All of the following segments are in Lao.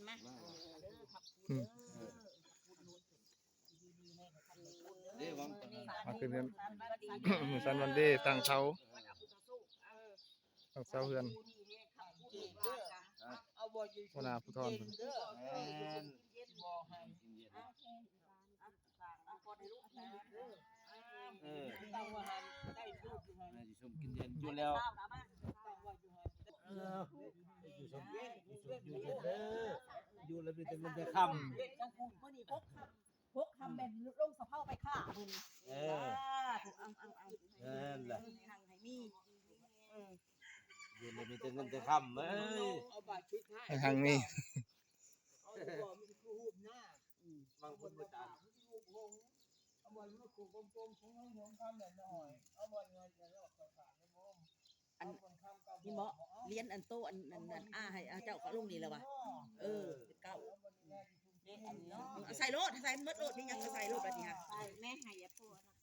ເດ້ ຫວັງ ມາຂຶ້ນເຮືອນ ມື້ສັນວັນເດ ຕັ້ງເສົາ ເອີ ຕັ້ງເສົາເຮືອນ ຫົວໜ້າພູທອນ ແມ່ນ ເອີ ແມ່ຊິຊົມກິນເຢັນຢູ່ແລ້ວ ເອີ ຢູ່ຊົມກິນ ຢູ່ຊົມກິນເດີ ຢູ່ແລ້ວມີແຕ່ເງິນແຕ່ຄຳ ມື້ນີ້ຫົກຄ່ຳ ຫົກຄ່ຳແມ່ນລົງສະເພາໄປຄ້າມື້ນີ້ ເອີ ສາທຸ ເອົາໆໆ ນັ້ນລະ ໃຫ້ຮັ່ງໃຫ້ມີ ເອີ ຢູ່ແລ້ວມີແຕ່ເງິນແຕ່ຄຳ ເອີຍ ໃຫ້ຮັ່ງມີ ເອົາຢູ່ບໍ່ ມີຄືຮູບໜ້າ ອືມ ບາງຄົນບໍ່ຕາມ ເອົາບໍ່ ມີຄືກົມໆ ຂອງເຮົາ ຂອງຄຳແຫຼະນ້ອຍ ເອົາບໍ່ ເງິນແລ້ວກໍຂາດແລ້ວບໍ່ ອັນນີ້ເບາະ ລຽນອັນໂຕ ອັນ ອັນ ອັນ ອາ ໃຫ້ ອາ ເຈົ້າກໍລົງນີ້ແຫຼະວະ ເອີ ເປັນເກົ້າ ເດ້ ອັນນີ້ເນາະ ເອົາໃສ່ໂລດ ໃສ່ໝົດໂລດ ມີຫຍັງກໍໃສ່ໂລດບັດນີ້ຫະ ໃສ່ແມ່ ໃຫ້ຍາໂພ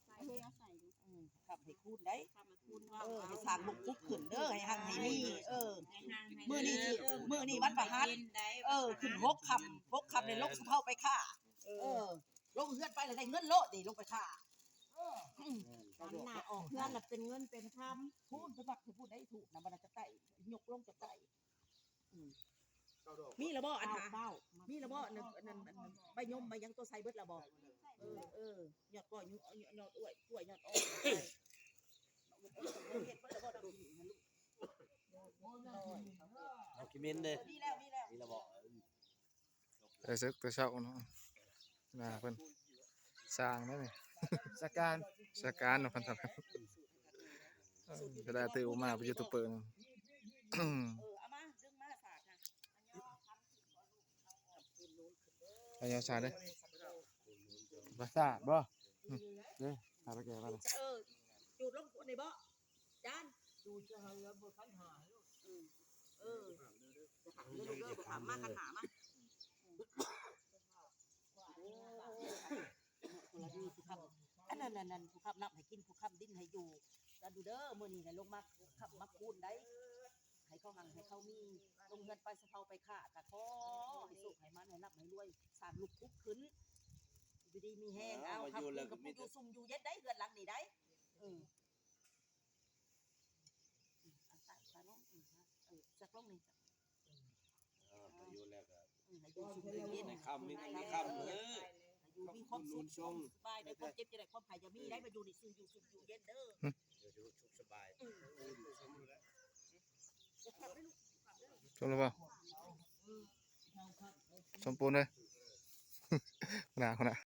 ໃສ່ ເຮີ້ຍ ເອົາໃສ່ ອືມ ຄ້ຳໃຫ້ຄູນໄດ໋ ຄ້ຳໃຫ້ຄູນ ເອີ ໃຫ້ສ້າງລຸກປຸກຂຶ້ນເດີ ໃຫ້ຮັ່ງໃຫ້ມີ ເອີ ໃຫ້ຮັ່ງໃຫ້ມີ ມື້ນີ້ ເອີ ມື້ນີ້ວັນພະຫັດ ເອີ ຂຶ້ນຫົກຄ່ຳ ຫົກຄ່ຳ ເອີ ແລ້ວລົງສະເພາໄປຄ້າ ເອີ ເອີ ລົງເຮືອນໄປແລ້ວໄດ້ເງິນໂລດເດ້ ລົງໄປຄ້າ ເອີ ອືມ ຫັນໜ້າອອກເຮືອນລະເປັນເງິນເປັນຄຳ ພຸ້ນໄປບັກຢູ່ພຸ້ນໄດ້ ທູບນະ ບັດນັ້ນຈະໄຕ້ ຍົກລົງຈະໄຕ້ ອືມ ມີລະບໍ່ອັນຫາ ມີລະບໍ່ອັນນັ້ນ ອັນນັ້ນ ໃບຍົມໃບຫຍັງໂຕໃສ່ເບິດລະບໍ່ ເອີ ເອີ ຍອດກ້ອຍ ຍອດອ້ວຍ ກ້ວຍຍອດອ່ອນ ເຮັດເບິດລະບໍ່ ເອົາຂີ້ເໝັນເດ້ ມີແລ້ວ ມີແລ້ວ ມີລະບໍ່ ເອີ ແຕ່ເສິກແຕ່ເຊົ້າເນາະ ໜ້າເພິ່ນສ້າງໄດ໋ນີ້ ສະການ ສະການເນາະ ເພິ່ນ ເອີ ກະໄດ້ຕື່ມອອກມາເປັນຢູທູບເປີ ເອີ ເອົາມາ ດຶງມາສາກນະ ເອົາຍາສາເດ້ ປາສາດບໍ່ ອືມ ເດ້ ຫາຕາແກ່ມາເດ້ ເອີ ຈູດລົງນີ້ບໍ່ ຈານ ຈູດຈະໃຫ້ເອົາບໍ່ຄັນຫາ ອືມ ເອີ ຈະຫາເດີ ເດີ ບໍ່ຖາມມາ ຄັນຫາມາ ໂອ້ ຄົນລະມີຜູ້ຄ້ຳ ອັນນັ້ນ ອັນນັ້ນ ຜູ້ຄ້ຳນ້ຳໃຫ້ກິນ ຜູ້ຄ້ຳດິນໃຫ້ຢູ່ ກັນດູເດີ ມື້ນີ້ໃຫ້ລົງມາຄ້ຳມາຄູນໄດ໋ ໃຫ້ເຂົາຮັ່ງໃຫ້ເຂົາມີ ລົງເຮືອນໄປສະເພົາໄປຄ້າ ກະຂໍໃຫ້ໂຊກໃຫ້ໝານ ໃຫ້ລ່ຳໃຫ້ລວຍ ສ້າງລຸກປຸກຂຶ້ນ ຢູ່ດີມີແຮງ ເອົາ ເອົາ ມາຢູ່ແລ້ວກໍມີແຕ່ ຢູ່ຊຸ່ມຢູ່ເຢັນໄດ໋ ເຮືອນຫຼັງນີ້ໄດ໋ ເອີ ອືມ ເອົາໃສ່ຊະເນາະ ອືມ ເອີ ຈັກລົງນີ້ ເອີ ໄປຢູ່ແລ້ວກໍ ອືມ ໃຫ້ຢູ່ຊຸ່ມຢູ່ເຢັນ ໃນຄ່ຳມີເງິນໃນຄ່ຳເດີ ໃຫ້ຢູ່ມີຄວາມສຸກ ຄວາມສະບາຍ ໄດ້ຄວາມເຈັບຈະໄດ້ ຄວາມໄຂ້ຢ່າມີໄດ້ ມາຢູ່ນີ້ຊຸ່ມຢູ່ຊຸ່ມຢູ່ເຢັນເດີ ອືມ ຢູ່ສຸກສະບາຍ ອືມ ຊົມແລ້ວບໍ່ ສົມບູນເລີຍ ໜ້າພຸ້ນນະ.